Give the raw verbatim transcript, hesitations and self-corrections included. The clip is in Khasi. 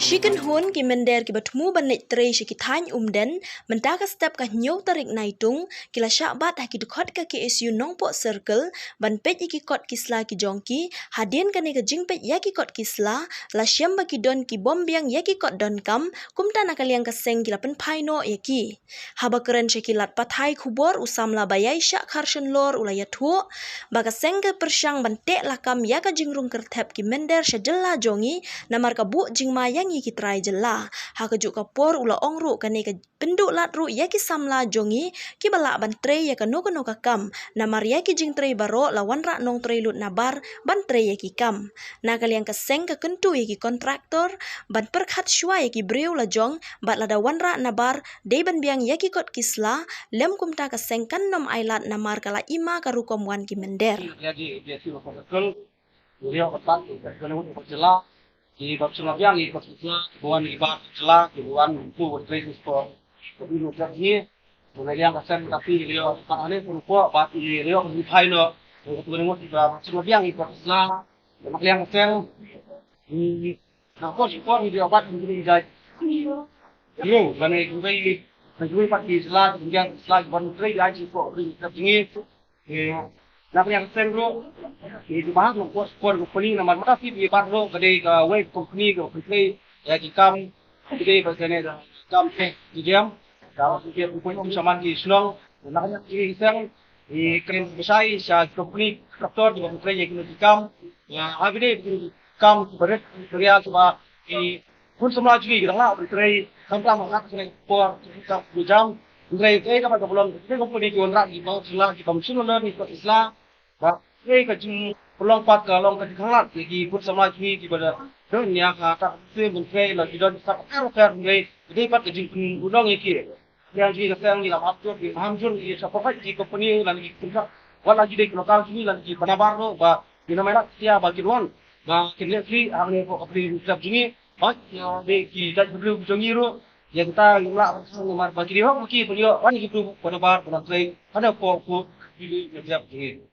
Shi kynhun ki mynder kiba thmu ban leit trei sha ki thaiñ Umden, mynta ka step ka hynñiew tarik Naitung, ki la shah bat ha ki dkhot ka K S U Nongpoh Circle, ban peit ïa ki kot ki sla ki jong ki. Hadien kane ka jingpeit ïa ki kot ki sla, la shem ba ki don ki bym biang ïa ki kot donkam, kumta na ka liang ka seng ki la pynphai noh ïa ki. Haba kren sha ki lad pathai khubor, u samla Baïaishah Kharshonlor u la ïathuh ba ka seng ka pyrshang ban teh lakam ïa ka jingrung kyrthep ki mynder sha jylla jong ngi, namar ka buh jingma ïa ngi ki trai jylla. Ha kajuh ka por u la ong ruh kane ka pynduh lad ruh ïa ki samla jong ngi kiba lah ban trei ïa kano kano ka kam, namar ïa ki jingtrei baroh la wanrah nongtrei lut nabar ban trei ïa ki kam. Na ka liang ka seng ka kyntu ïa ki kontraktor ban pyrkhat shuwa ïa ki briew la jong, bad lada wanrah nabar dei ban biang ïa ki kot ki sla, lym kumta ka seng kan nym ailad namar ka la i ma ka rukom wan ki mynder. Ïa ki, ïa ki rukom betul. Ïa ki rukom betul. Ïa ki rukom betul. Ki bym sngewbha biang ïa ki kot ki sla, ki wan ïa ki bar ki sla, ki wan tu wat trei sport. Tapi lu tak ni, tu na liang ka seng tapi ïa ki rukom betul ni pun ko, bat ïa ki rukom betul ni phaino. Ïa ki rukom betul ni bym sngewbha biang ïa ki kot ki sla. Ïa ki rukom betul. Ïa Na ko shi por ni dia bat ni dai. Yo, bane kubai, na kubai pat ki sla, ki sla, ban trei dai shi por ni tak ni. Eh, na pria seng ro. Ni di bahas na ko shi por ko ni na mar mata si di bat ro, kadai ka wei company ko trei ya ki kam, kadai ba kane da kam eh di jam. Ka ki ko ko shaman ki shnong. Na pria ki seng, i kren besai sha company kaptor di ba trei ya ki kam. Ya, ha bide kam barit, ria ki ba ki Khun samla jong ngi ki dang lah ban trei, khamtam ha ka por ka jam. Ban trei te ka ba ka pynlong te company ki wanrah ki bang sila ki bang sila ni ka sila. Ba trei ka jingpynlong pat ka long ka jingkhanglad ki khun samla jong ngi ki ba da don ïa ka ka sien ban trei la ki don sa ka ka ban trei. Dei pat ka jingpynlong ïa ki. Yang jong ngi ka seng ngi la hap jur, ngi ham jur ngi sa provide ki company lan ki kontrak. Wat la ki dei ki lokal jong ngi lan ki panabar ro ba ki na mai la sia ba ki ruan. Ba ki leh free hangne ko company jong ngi. Ba ki dei ki jait briew jong ngi ruh. Ïa kita ngim lah ban sngewmar ba ki dei hok ki pynïoh wan ki briew panabar panatrei. Hana ko ko ki dei ki jait jong ngi.